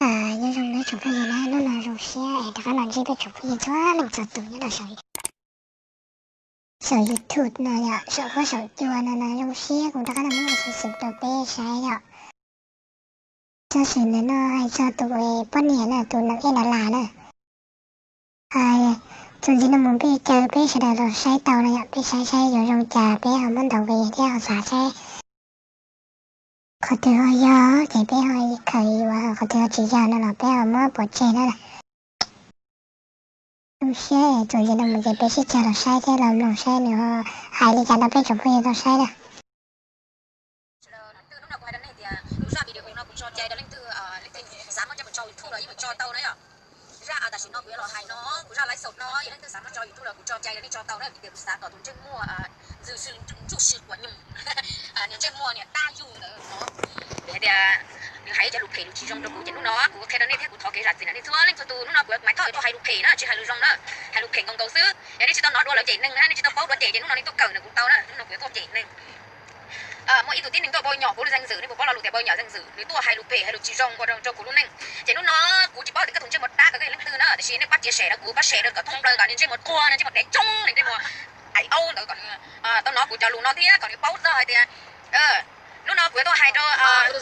Nyob zoo nawb tsoom phooj ywg na, hnub no zoo siab es rov qab los ntsib peb tsoom phooj ywg txhua leej txhua tus nyob rau saum YouTube no yom, saum huab saum cua no na, zoo siab kuv rov qab los muab xov xwm rau peb saib yom. Xov xwm ntawm no hais txog tus poj niam na, tus nees ej Dalas na. Txuas ntxiv no mus peb caw peb sawv daws los saib tau no yom, peb saib saib yuav zoo cas peb ho muab ntaus nqi thiab ho xav saib qhov twg ho yog ces peb ho khaws ua, qhov twg ho tsis yog no los peb ho muab pov tseg na. Zoo siab txuas ntxiv no mus ces peb sib cog los saib thiab los mloog saib nws ho hais li cas rau peb tsoom phooj ywg tau saib na. Hnub no kuv hais rau nej tias kuv zaj video no kuv tso cai rau leej twg, leej twg xav muab coj mus tso YouTube los yeej mus tso tau na yom. Zaj tam sim no kuv yuav los hais no, kuv zaj live show no yog leej twg xav muab tso YouTube los kuv tso cai rau nej tso tau na, vim tias kuv xav kom tus ntsej muag Ntxwg Xwm Ntsuj Xwm Quav Nyoos, niag ntsej muag niag dab yug ntawd no, vim hais tias nws hais ib co lus phem lus tsis zoo rau kuv ces hnub no kuv qhia rau nej thiab kuv thov kev zam txim ntawm nej txhua leej txhua tus. Hnub no kuv Maiv Thoj tuaj hais lus phem na, tsis hais lus zoo na, hais lus phem nkaus nkaus xwb. Yog nej tsis tau hnov dua lawv cem neeg na, nej tsis tau paub dua cem ces hnub no nej tuaj kawm ntawm kuv tau na, hnub no kuv yuav tuaj cem neeg. Muaj ib tug tib neeg tuaj npau nyom kuv lub zeej ntxwm, nej puas paub lo lus tias npau nyom zeej ntxwm, nws tuaj hais lus phem hais lus tsis zoo ua rau kuv lub neej. Ces hnub no kuv tsis paub tias koj tus ntsej muag dab ko koj yog leej twg na, tiam sis nej pab chia sẻ rau kuv, pab share rau kom thoob plaws kom niag ntsej muag tuag, niag ntsej muag dev tsoob, niag ntsej muag aim aub ntawd kom nws tau hnov kuv cov lus no thiab kom nws paub txog hais tias hnub no kuv yuav tuaj hais rau,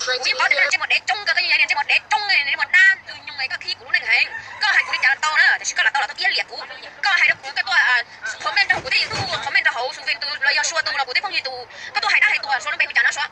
kuv yeej paub tias koj niag ntsej muag dev tsoob ko, koj yeej yog niag ntsej muag dev tsoob, niag ntsej muag dab ntxwg nyoog, koj khib kuv lub neej heev. Koj hais kuv li cas los tau na, tiam sis koj los tau los twb iab liam kuv. Koj hais rau kuv, koj tuaj comment rau kuv tej YouTube, comment rau hauv Xu Vin tus los yog Sua tus los kuv tej phooj ywg tus, koj tuaj hais dab hais tuag Sua lub npe hu cas no Sua?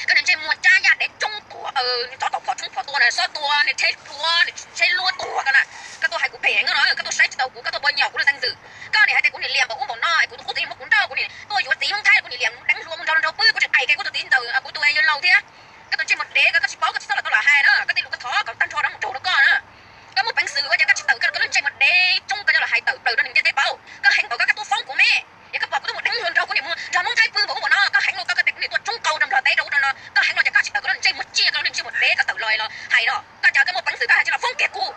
Koj niag ntsej muag tsab yaj dev tsoob tuag, niag tsov tom phom tshoob phom tua na, xob tua, niag tsheb luab, niag tsheb luab tuag koj na. Koj tuaj hais kuv phem heev no, koj tuaj saib tsis taus kuv, koj tuaj npau nyom kuv lub zeej ntxwm. Koj niam hais tias kuv niam liam npaum ub npaum no, kuv tus qub txiv muab kuv nrauj, kuv niam tuaj yuav txiv Hmoob Thaib, kuv niam liam deev hluas mus nrog nrog pw, kuv tseem aim kiag kuv tus txiv ntxawm, kuv tus yawg laus thiab. Koj tus ntsej muag dev ko, koj tsis paub, koj tsis txhob los tau los hais na, koj tej lus koj thov kom tag nrho rov mus raug rau koj na. Koj muaj peev xwm ua cas koj tsis tawm koj lub ntsej muag dev tsoob koj coj los hais tawm plaws rau neeg ntiaj teb paub? Koj heev npaum ko koj tuaj foob kuv me. Yog koj pom kuv tuaj mus deev hluas nrog kuv niam mus nrog Hmoob Thaib pw npaum ub npaum no, koj heev los koj tias kuv niam tuaj tsoob qau rau Nplog teb rau ub rau no, koj heev los cas koj tsis tawm koj lub ntsej muag tsiaj, koj lub ntsej muag dev koj tawm los los hais no? Koj cas koj muaj peev xwm koj hais tsis los foob kiag kuv?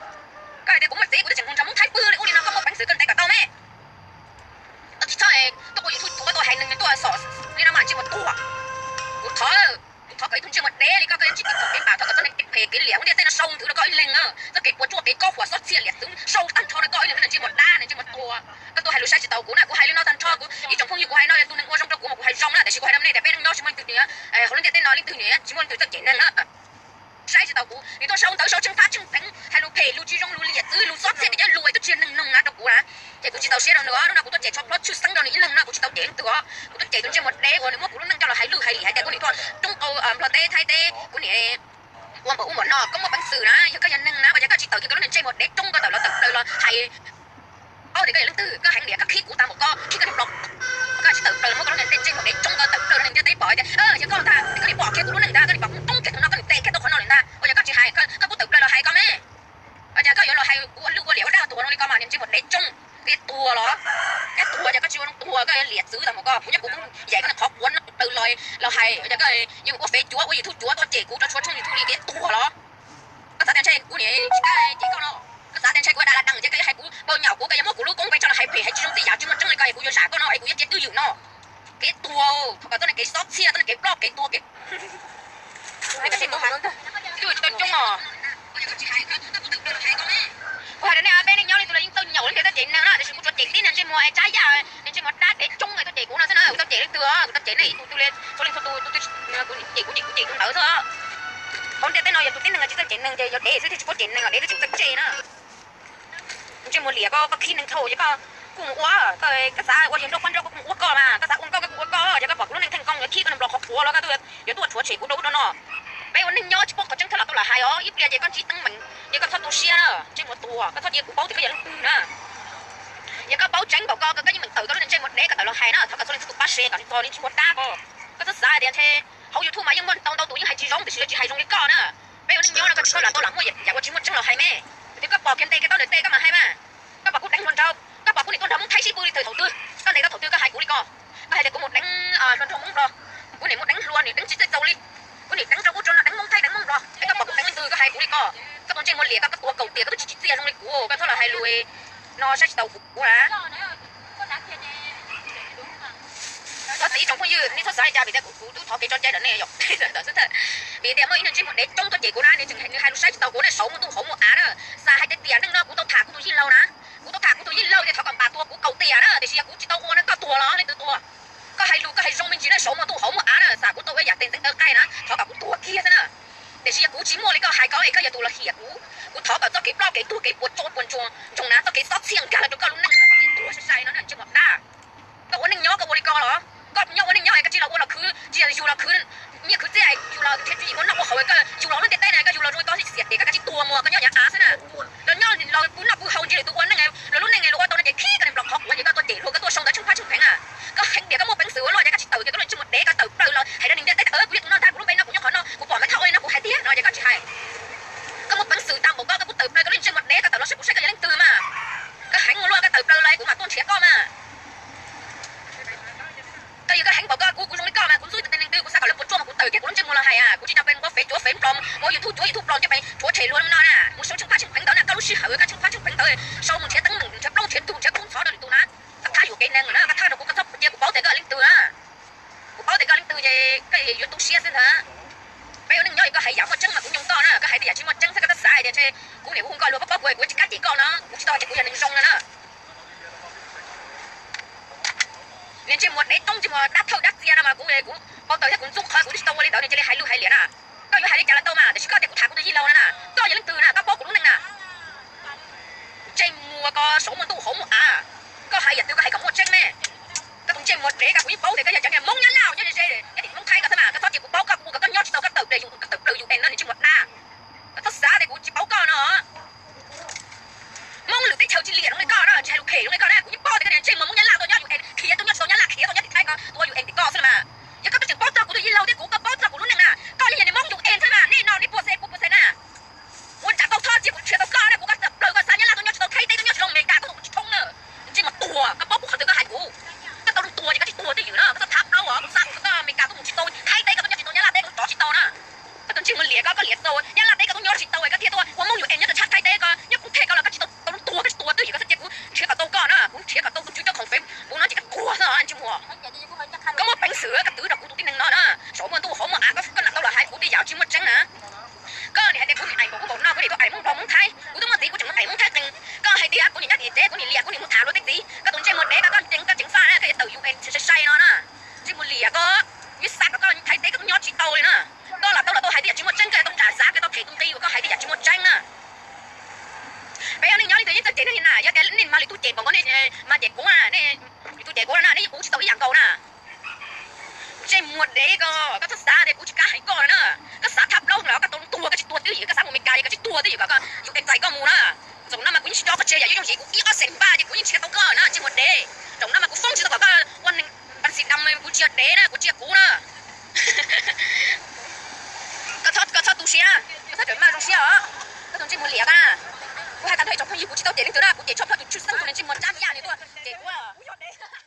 Koj hais tias kuv muaj txiv kuv twb tseem mus nrog Hmoob Thaib pw li ub li no, koj muaj peev xwm koj ntev kom tau me. Koj tsis txhob tuaj ua YouTube tuaj hais neeg tuaj xom li no mas ntsej muag tuag. Kuv thov, kuv thov kom ib tug ntsej muag dev li koj, koj yuav tsis tau txom kev npam, thov kom txoj kev phem kev liam hauv ntiaj teb no sau nthwv rau koj ib leeg na. Txoj kev puas tsuaj kev kob huam xob txhiaj liam txwv sau tag nrho rau koj ib leeg, koj niag ntsej muag dab, niag ntsej muag tuag. Koj tuaj hais lus saib tsis taus kuv na, kuv hais li no tag nrho, kuv ib tsoom phooj ywg kuv hais no yog tus neeg ua zoo rau kuv mas kuv hais zoo na, tiam sis kuv hais rau nej tias peb neej nyob tsis muaj leej twg nyiam, hauv lub ntiaj teb no leej twg nyiam tsis muaj leej twg txawj cem neeg na. Saib tsis taus kuv, nws tuaj sau ntawv sau tsheej phab tsheej pheev hais lus phem lus tsis zoo lus liam txwv lus xob txhiaj tias cov lus twb tsis yog neeg nug na rau kuv na. Ces kuv tsis txaus siab rau nws os, hnub no kuv tuaj cem tsho plhob tshwj xeeb rau nws ib leeg no, kuv tsis tau cem leej twg os. Kuv tuaj cem tus ntsej muag dev uas nws muab kuv lub neej coj los hais lwj hais liam hais tias kuv niam tuaj tsoob qau Nplog teb Thaib teb, kuv niam ua npaum ub npaum no, koj muaj peev xwm na, yog koj yog neeg na, ua cas koj tsis tawm kiag koj lub niag ntsej muag dev tsoob ko tawm los tawm plaws los hais paub tias koj yog leej twg, koj heev liam koj khib kuv tag npaum ko, khib koj niag nplo, koj tsis tawm plaws los muab koj lub niag ntsej muag dev tsoob ko tawm plaws rau neeg ntiaj teb pom tias yog koj ntag, koj niam pom kiag kuv lub neej ntag, koj niam pom kuv tsoob kiag thaum no koj niam tes kiag tau qhov no lawm ntag, ua cas koj tsis hais, koj kuj tawm plaws los hais koj me. Ua cas koj yuav los hais kuv ua lwj ua liam ua dab tuag no li koj mas niag ntsej muag dev tsoob, koj yuav tuag los? Koj tuag cas koj tsis ua zoo tuag, koj yuav liam txwv tag npaum ko, kuv nyob kuv Hmoob Yaim koj niag qhov quav no tawm plaws los hais, ua cas koj yeej ua Facebook cuav ua YouTube cuav tuaj cem kuv rau txhua tshooj YouTube li, koj yuav tuag los? Koj xav tias ntshe kuv niam tsis kam cem koj no? Koj xav tias ntshe kuv dag la dees ces koj yuav hais kuv npau nyom kuv, koj yuav muab kuv lub koob npe tso los hais phem hais tsis zoo txij yam tsis muaj tseeb li ko es kuv yuav zam koj no es kuv yuav cia twj ywm no? Kev tuag, thov kom txoj niag kev xob txhiaj, txoj niag kev ploj kev tuag kev Kuv hais rau nej, peb neej nyob leej twg los yeej txawj cem neeg na, tiam sis kuv tsuas cem tib niag ntsej muag tsab yaj, niag ntsej muag dab dev tsoob tuaj cem kuv no xwb na, kuv txawj cem leej twg, kuv txawj cem nej ib tug twg li, txhua leej txhua tus, tus twg cem kuv cem tus ntawd xwb. Hauv ntiaj teb no yog tus tib neeg tsis txawj cem neeg ces yog dev xwb thiaj tsis paub cem neeg, dev twb tsis txawj tseg na. Ntsej muag liam koj, koj khib neeg dhau ces koj kuj mus ua, koj xav ua yawg nrauj poj nrauj koj kuj mus ua koj mas, koj xav ua nkauj koj kuj ua koj, yog koj pom kuv lub neej theej koo yuav khib koj niag nplos qhov quav los koj yuav tuaj rhuav tshem kuv rau ub rau no. Peb ua neej nyob tsis paub qhov tseeb thiab los tau lam hais os, ib pliag ces koj ntsib teeb meem ces koj txhob tu siab na, ntsej muag tuag, koj txhob cia kuv paub tias koj yog leej twg na. Yog koj paub tseeb npaum ko, koj yeej meem tawm koj lub niag ntsej muag dev koj tawm los hais na, thov kom txhua leej txhua tus pab share kom txog niag ntsej muag dab ko. Koj txhob xav tias ntshe hauv YouTube mas yeej muaj ntau ntau tus yeej hais tsis zoo tiam sis lawv tsis hais zoo li koj na. Peb ua neej nyob no koj tsis txhob lam tau lam muaj yam uas tsis muaj tseeb los hais me. Tias koj pom kiag ntes kiag tau ntawm tes koj mam hais mas. Koj pom kuv deev hluas nraug, koj pom kuv niam tuaj nrog Hmoob Thaib sib pw li thaum twg? Koj ntes tau thaum twg koj hais kuv li ko? Koj hais tias kuv mus deev hluas nraug Hmoob Nplog, kuv niam mus deev hluas, niam deev tsis txawj txaus li, kuv niam deev rau ub rau no, deev Hmoob Thaib deev Hmoob Nplog, es koj pom kuv deev leej twg koj hais kuv li ko? Koj tus ntsej muag liam koj, koj tuag kaum tiam koj twb tsis tsim txiaj zoo li kuv, koj txhob los hais lus no saib tsis taus kuv na. Txhob txiv tsoom phooj ywg, nej txhob xav li cas vim tias kuv, kuv twb thov kev tso cai ntawm nej yom. Ntawd xwb ntag. Vim tias muaj ib niag ntsej muag dev coob tuaj cem kuv na, nws tseem nws hais lus saib tsis taus kuv ne, saud muaj ntuj hauv muaj av na. Xav hais tias tias neej no kuv tau tham kuv tus yij laug na, kuv tau tham kuv tus yij laug tias thov kom npam tua kuv kaum tiam na, tiam sis yog kuv tsis tau ua no koj tuag los leej twg tua? Koj hais lus koj hais zoo me ntsis na, saud muaj ntuj hauv muaj av na, xav kuv tau ua yam tes ntxeev taw qaij na, thov kom kuv tuag kiag xwb na. Tiam sis yog kuv tsis muaj li koj hais, koj koj yuav tus los hiam kuv, kuv thov kom txoj kev ploj kev tuag kev puas tso puas ntsoog na, txoj kev xob txhiaj nkag los rau koj lub neej, tuag sai sai no na ntsej muag dab. Koj ua neej nyob koj ua li ko los? Koj nyob ua neej nyob es koj tsis los ua los khwv, tsis yog yus los khwv nyiaj khwv txiaj, yus los nrhiav tswv yim ua noj ua haus, koj yus los lub ntiaj teb na, koj yus los zoo li koj xiam tias koj kav tsij tuag mus, koj nyob yav av xwb na. Los nyob los pw noj pw haus ntsis lwm tus ua neej, luag lub neej luag ua tau no ces khib koj niag nplos qhov quav ces koj tuaj cem luag koj tuaj sau ntawv tsheej phab tsheej pheev na. Koj heev tias koj muaj peev xwm ua luaj ces koj tsis tawm kiag koj lub ntsej muag dev, koj tawm plaws los hais rau neeg ntiaj teb tias kuv lub npe no kuv nyob qhov no, kuv pom mas thaj ua li no kuv hais tiag no ces koj tsis hais. Koj muaj peev xwm tag npaum koj, koj kuj tawm plaws koj lub ntsej muag dev, koj tawm los saib kuv saib koj yog leej twg mas. Koj heev ua luaj, koj tawm plaws los kuv mam tuaj nrhiav koj mas. Koj yog koj heev npaum koj, kuv kuv zoo li koj mas kuv ntxub tus tes neeg twg kuv xav kom lawv puas tsuaj mas kuv tawm kiag kuv lub ntsej muag los hais a, kuv tsis tau pes mus ua fev cuav fev nplos, mus ua YouTube cuav YouTube nplos coj pes rhuav tshem luag no na, mus sau tsheej phab tsheej pheev ntawd na, koj lub sij hawm koj tsheej phab tsheej pheev ntawd sau mus nrhiav teeb meem nrhiav plaub nrhiav ntug nrhiav kub ntxhov rau lwm tus na. Koj thab yuam kev neeg na, koj thab rau kuv, koj txhob cia kuv paub tias koj leej twg na. Kuv paub tias koj leej twg ces koj yuav tu siab xwb ntag. Peb ua neej nyob es koj hais yam muaj tseeb mas kuv nyoo koj na, koj hais tias yam tsis muaj tseeb xwb koj txhob xav tias ntshe kuv niam kuv hu koj luag paub paub kuv es kuv yuav tsis kab cem koj no, kuv tsis tau hais tias kuv yog neeg zoo no na. Niag ntsej muag dev coob ntsej muag dab thawj dab txia no mas kuv kuv npau taws thiab kuv ntxub qhov kuv twb tsis tau ua li ntawd nws cia li hais lus hais liam na. Koj yuav hais li cas los tau mas, tiam sis koj tias kuv tham kuv tus yij laug no na, koj yog leej twg na, koj paub kuv lub neej na. Ntsej muag ko saum muaj ntuj hauv muaj av, koj hais yam twg koj hais kom muaj tseeb me. Koj tus ntsej muag dev ko kuv yeej paub tias koj yog cov niag Hmoob Nyab Laj nyob ze ze, nyob tim Hmoob Thaib ko xwb mas koj txhob cia kuv paub koj, kuv ua kom koj nyob tsis tau, koj tawm plaws yus, koj tawm plaws yus es no niag ntsej muag dab. Koj txhob xav tias kuv tsis paub koj no. Hmoob lwm teb chaws tsis liam zoo li koj na, tsis hais lus phem zoo li koj na, kuv yeej paub tias koj niag ntsej muag Hmoob Nyab Laj tuaj nyob U N, khiav tuaj nyob tsis tau Nyab Laj, khiav tuaj nyob tim Thaib ko, tuaj ua U N tim koj xwb na mas. Yog koj twb tseem paub txog kuv tus yij laug thiab kuv, koj paub txog kuv lub neej na, koj yeej yog niag Hmoob U N thiab mas, nej no nej puas xees puas puas xees na. Ua cas koj txhob cia kuv nrhiav tau koj na, kuv koj tawm plaws koj xa Nyab Laj tuaj nyob tsis tau Thaib teb, tuaj nyob tsis tau Amelikas, koj tus tsis thoob na. Ntsej muag tuag, koj paub kuv qhov twg koj hais kuv. Koj tau lub tuag ces koj tsis tuag twj ywm na, koj txhob thab plaub os, kuv xa kuv tau koj Amelikas tuaj mus tsis tau Thaib teb, koj tuaj nyob tsis tau Nyab Laj teb, koj rov tsis tau na. Koj tus ntsej muag liam ko, koj liam txaus Nyab Laj teb koj tuaj nyob tsis tau es koj thiaj tuaj ua Hmoob U N nyob rau tshab Thaib teb ko, nyob pub thej ko los koj tsis tau, tau lub tuag, koj tsis tuag twj ywm, koj txhob cia kuv nrhiav kom tau koj na, kuv ntshiav kom tau tus tswv coj khoom Facebook no ces koj tuag xwb ntsej muag. Koj muaj peev xwm koj twv rau kuv tus tij neeg no na, saum muaj ntuj hauv muaj av, koj nam tau los hais kuv tej yam tsis muaj tseeb na. Koj niam hais tias kuv niam aim npaum ub npaum no, kuv niam tuaj aim Hmoob Nplog Hmoob Thaib, kuv twb muaj txiv kuv tseem aim Hmoob Thaib qees. Koj hais tias kuv niam nyob tim teb, kuv niam liam, kuv niam mus tham luag tej txiv, koj tus ntsej muag dev ko, koj ceev koj ceev faj na, koj yuav tawm U N sai sai no na. Ntsej muag liam ko, yeej xa kom koj Thaib teb koj nyob tsis tau li na. Koj lam tau los tau hais tej yam tsis muaj tseeb, koj tau nram xav, koj tau phem tus nqi uas koj hais tej yam tsis muaj tseeb na. Peb ua neej nyob li ntawd yeej txawj cem neeg li na, yog tias nej mas lwm tus cem npaum ko, nej mas cem kuv na, nej lwm tus cem kuv no na, nej yeej ua tsis tau ib yam nkaus na. Ntsej muag dev ko, koj txhob xav tias kuv tsis kam hais koj no na. Koj xav thab plaub los koj tau lub tuag, koj tsis tuag twj ywm, koj xav mus Amelikas es koj tsis tuag twj ywm kom koj U N txais koj mus na. Zaum no mas kuv yeej tsis tso koj tseg yam yooj yooj yim, kuv ib ob xees npaj ces kuv yeej nrhiav tau koj na ntsej muag dev. Zaum no mas kuv foob tsis tau kom koj ua neeg npaj xis dam, kuv tsis yog dev na, kuv tsis yog kuv na. Koj txhob, koj txhob tu siab na, koj txhob rawm maj zoo siab os. Koj tus ntsej muag liam ko na. Kuv hais tas nrho ib tsoom phooj ywg, kuv tsis tau cem leej twg na, kuv cem tshaj plaws tus tshwj xeeb tus niag ntsej muag tsab yaj nws tuaj cem kuv.